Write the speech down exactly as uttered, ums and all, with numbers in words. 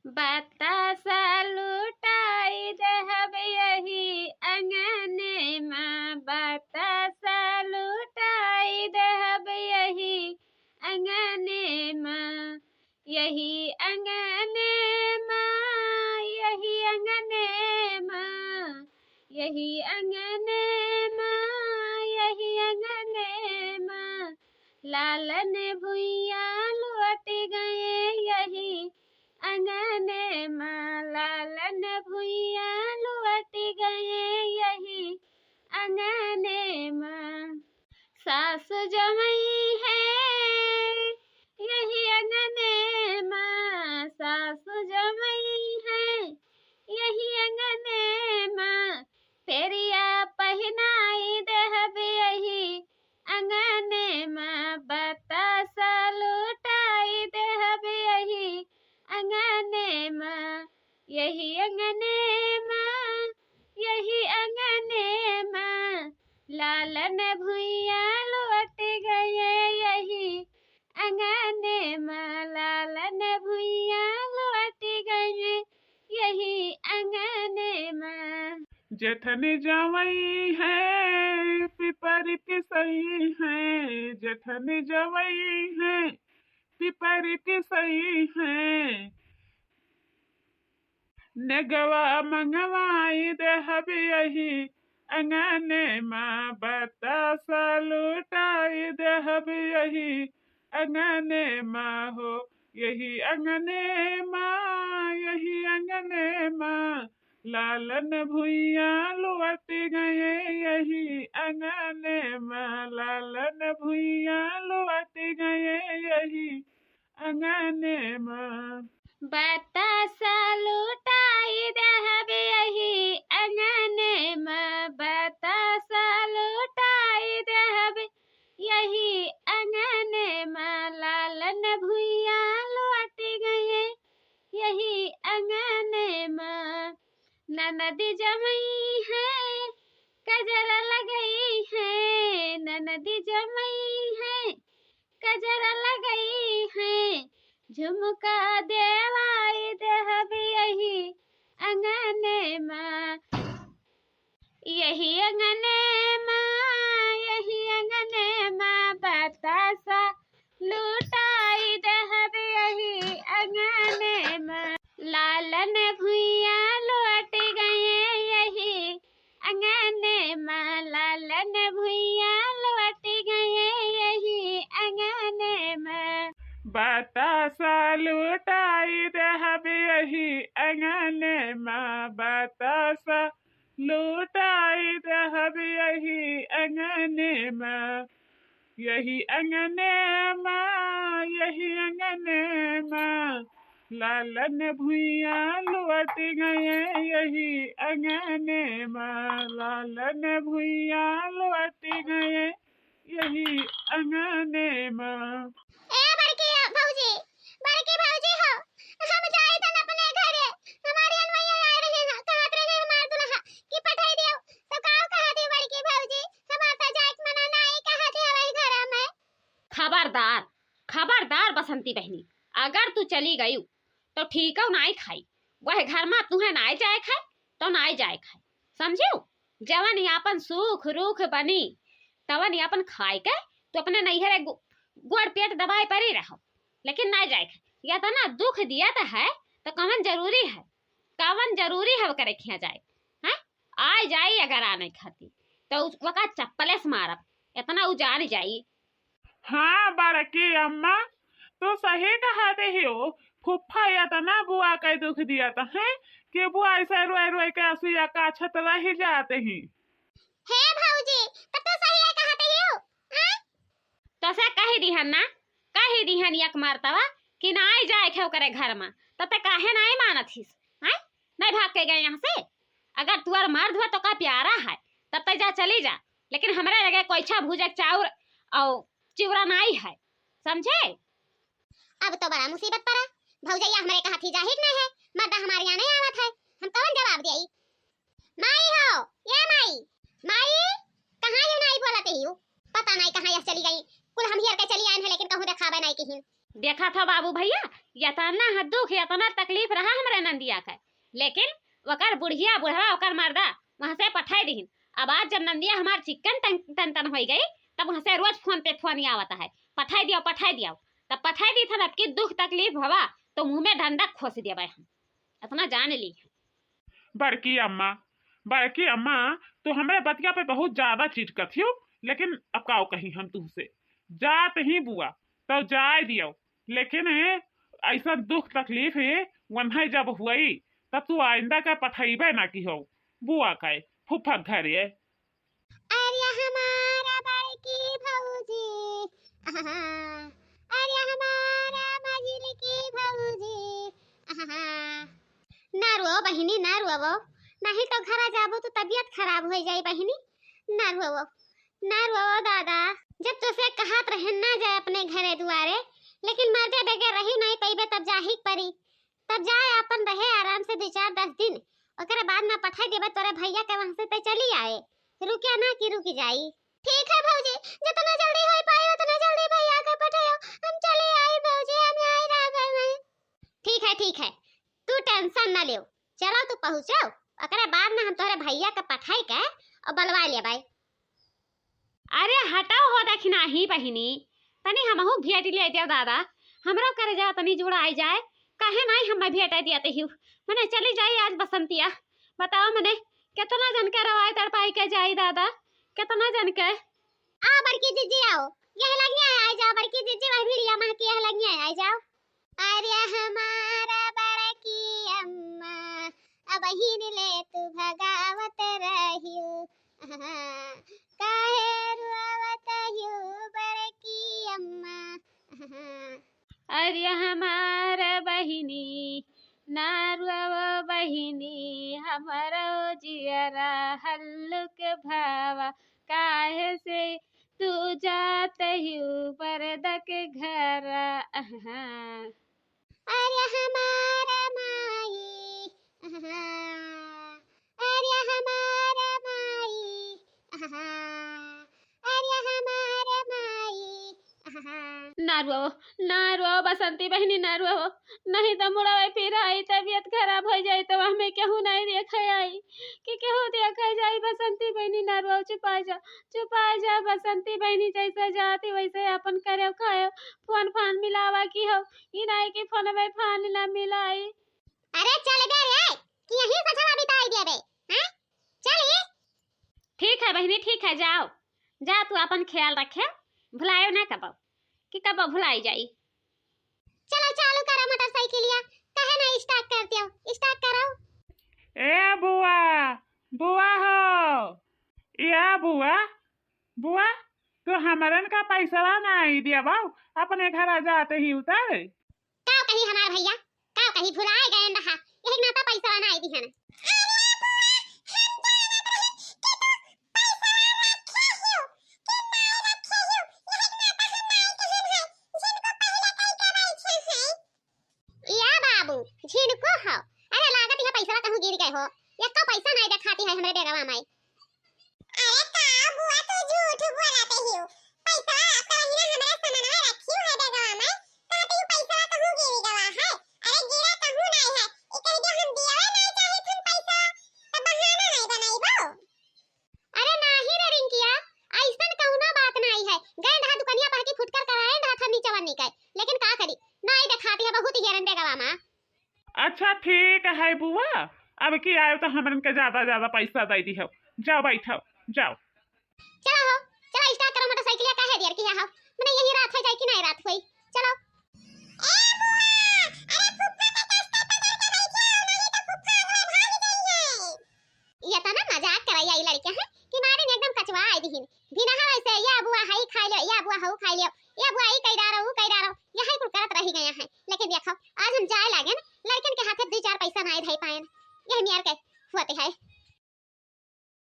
बतासा लुटाई देहब यही अंगने मा, बतासा लुटाई देहब यही अंगने मा, यही अंगने मा, यही अंगने मा, यही अंगने मा, यही अंगने मा, लालन भुइयाँ लुअट गए यही अंगने मा, लालन भुइयाँ लुअट गए यही अंगने मा। सासु जमई है यही अंगने मा, सासु जमई है यही अंगने मा, फेरिया पहिनाई देहब यही अंगने मा, बतासा लुटाई देहब यही अंगने मा, यही अंगने मा, यही अंगने मा, लालन भुइयाँ लुअट गए यही अंगने मा, लालन भुइयाँ लुअट गए यही अंगने मा। जेठनी जवई है, पिपरी पिसई है, जेठनी जवई है, पिपरी पिसई है। नेगवा मंगवाई देहब यही अंगने मा, बतासा लुटाई देहब यही अंगने मा हो, यही अंगने मा, यही अंगने मा, लालन भुइयाँ लुअट गए यही अंगने मा, लालन भुइयाँ लुअट गए यही अंगने मा। बतासा लुटाई देहब यही अंगने मा, बतासा लुटाई देहब यही अंगने मा, लालन भुइयाँ लुअट गए यही अंगने मा। ननद जमई है, कजरा लगई है, ननद जमई है, कजरा लगई है, झुमका देवाई देहब यही अंगने मा, यही अंगने मा, यही अंगने मा, बतासा लुटाई देहब यही अंगने मा, लालन भुइयाँ लुअट गए यही अंगने मा, लालन भुइयाँ लुअट गए यही अंगने मा। बतासा लुटाई देहब यही अंगने मा, बतासा लुटाई देहब यही अंगने मा, यही अंगने मा, यही अंगने मा, लालन भुइयाँ लुअट गए यही अंगने मा, लालन भुइयाँ लुअट गए यही अंगने मा। ए बड़की भौजी, बड़की भौजी हो, हम जाई तन अपने घरे, हमारी अनवैया आए रहे हैं, कहत रहे हमार दुल्हा कि पठाई दियो, तो का कहत है बड़की भौजी, हमार तो जाए के मना नाई कहत है वही घर में। खबरदार, खबरदार बसंती बहनी, अगर तू चली गयू तो ठीकउ नाई खाई, वह घर मा तुहे नाई जाए खाए तो नाई जाए खाए, समझियो? जवन यापन सुख रुख बनी तवन यापन खाए के तू अपने नैहरे गो-, गोड़ पेट दबाए परी रहो, लेकिन नाई जाए खाए। यतना दुख दियत है तो कवन जरूरी है, कवन जरूरी है ओकरे खिया जाए? हैं? आए जाई अगर आने खाती तो उस-, वका चप्पले से मारब, इतना उ जान जाई। हाँ बड़की अम्मा, तू सही कहत हियो, फुफ्फा इतना बुआ के दुख दियत है कि बुआ ऐसे रोए रोए के असुइया काछत रह जात ही। हे भौजी, त तू सही कहत हियो, हाँ? तोसे कही दिहन ना, कही दिहन एक मरतबा कि नाई जाए के ओकरे घर मा, त ते काहे नाई मानत हिस, हैं? नाई भाग के गए यहाँ से? अगर तुअर मर्द हुआ तो का प्यारा है, तब ते जा चली जा, लेकिन हमरे लगे कोइछा भूजे के चाउर और चिउरा नाई है, समझे? अब तो बड़ा मुसीबत पड़ा, भौजैया हमरे कहत ही जाहिर नहीं है, मर्दा हमारे यहाँ नहीं आवत है, हम कौन जवाब दियाई? माई हो, ये माई, माई, कहाँ ये नाई बोलत ही? पता नहीं कहाँ यह चली गई। कुल हम हियर के चली आए हैं, लेकिन कहूँ देखावे नहीं किहिन। देखा था बाबू भैया, यतना है दुख, यतना तकलीफ, तकलीफ रहा हमरे नंदिया का, लेकिन ओकर बुढ़िया बुढ़वा ओकर मर्दा वहाँ से पठाई दिहिन। अब आज जब नंदिया हमार चिक्कन टन टन टन होइ गई, तब वहाँ से रोज फोन पे फोन आवत है, पठाई दियाओ, पठाई दियाओ। तब पठाई दी था, अब की दुख तकलीफ भवा तो मुँह में डंडा खोस देबे हम, इतना जान ली। बड़की अम्मा, बड़की अम्मा, तू हमरे बतिया पे बहुत ज्यादा चिटकत हियो, लेकिन अब काओ कही हम तुहसे। जात ही बुआ, तो जाए दियो, लेकिन ऐसा दुख तकलीफ है वन्हे जब हुई, तब तू आइंदा का पठइबे ना किहो बुआ का फूफा घरे। अरे हमारा बड़की भौजी, आहा, अरे हमारा मझिलकी भौजी, आहा। ना रोवो बहिनी, ना रोवो, नहीं तो घरा जाबो तो तबियत खराब होइ जाई बहिनी। ना रोवो, ना रोवो दादा। जब तोसे कहत रहे ना जाए अपने घरे दुआरे, लेकिन मर्दे बगैर रही नहीं पइबे, तब जाही के परी। तब जाए अपन रहे आराम से दो चार दस दिन, ओकरे बाद में पठाई देबे तोरे भैया के वहाँ से, ते चली आए, रुके ना कि रुक जाई। ठीक है भौजी, जितना जल्दी होइ पाई उतना जल्दी भैया के पठायो, हम चली आई भौजी, हम आई रहबे में। ठीक है, ठीक है, तू tension ना लेव, चलो तू पहुँचो, ओकरे बाद में हम तोहरे भैया के पठाई के और बलवा लेबै। अरे हटाओ हो दखिनाही बहिनी, तनी हमहू भेंट ले जाओ दादा, हमरो करेजा तनी जुड़ाई जाए, काहे नाई हमें भेंट दिया तहियो, मने चली जाई आज बसंतिया। बताओ मने, केतना जन के रवाई तड़पाई के जाई दादा, केतना जन के। आ बड़की जिज्जी आओ, यह लगिया आई जाओ, बड़की जिज्जी वही भिड़िया महकी यह लगिया आई जाओ। अरे हमारा बड़की अम्मा, अबहिन ले तू भगावत रहियो, काहे रुआवत हियो बड़की अम्मा। अरे हमार बहिनी, ना रुआव बहिनी, हमरो जियरा हल्लुक भावा, काहे से तू जात हियो परदा के घरा। अरे हमार माई, अरे हमार माई, अरे हमार माई। ना रोवो, ना रोवो बसंती बहिनी, ना रोवो, नहीं तो मुड़वे फिर आई, तबियत खराब होइ जाई तो हमें केहू नहीं देखे आई कि केहू देखे जाई। बसंती बहिनी ना रोवो, चुपाई जा, चुपाई जा बसंती बहिनी, जैसे जाती वैसे अपन करे खाए, फोन फान मिलावा की हो, ई नहीं कि फोन में फान ना मिलाई। अरे चल बे रे, कि यहीं से छवा बिताई देबे, हैं? चल ये। ठीक है बहिनी, ठीक है, जाओ, जा तू अपन ख्याल रखे, भुलायो ना कबो, कि कबो भुलाई जाई। चलो चालू करो मोटरसाइकिलिया, काहे ना start करते हो, start करो। ए बुआ, बुआ हो, या बुआ, बुआ, तू हमरन का पैसवा ना आई दिया बाऊ, अपने घरा जाते ही उतर। का कही हमार भैया, का कही, भुलाए गए रहा, यही नाता पैसा ना आई दिहन। या बाबू, झिनको हो, अरे लागत है पैसा कहूँ गिर गए हो, या का पैसा नहीं देखाती है हमरे बेगवा माई। अरे का बुआ तू झूठ बोलत हियो? पैसा कहीं ना हमरा सामानवा रखियो है बैगवा में, कहती हूँ पैसा कहूँ गिर गवा है? अरे गिरा कहूँ नहीं है, ई कह दे हम दियावे नहीं चाहित हम पैसा, तो बहाना नहीं बनाइबो। अरे नाही रे रिंकिया, ऐसन कौनो बात नहीं है, गए रहा दुकनिया पर की फुटकर कराए रहा था नीचे वन्नी के, लेकिन का करी, नहीं देखाती है बहुत ही हेरन बैगवा माँ। अच्छा ठीक है बुआ, अब की आयो तो हमरन के ज्यादा ज्यादा पैसा दे दी हो। जाओ बैठो, जाओ। चलो हो, चलो start करो मोटरसाइकिलिया, काहे देर किया हो? मने यही रात हो जाए कि नहीं रात होई। चलो। ए बुआ, अरे फुफ्फा के कस्ते पकड़ के बैठे हो, नहीं तो फुफ्फा अगले भाग गई है। ये तो ना मजाक करैया ई लड़के हैं कि मारे में एकदम कचवा आई दिहिन। बिना हवा से या बुआ हई खाई लो, या बुआ हऊ खाई लो, या बुआ ई कई डारो, ऊ कई डारो, यही कुल करत रही गया है।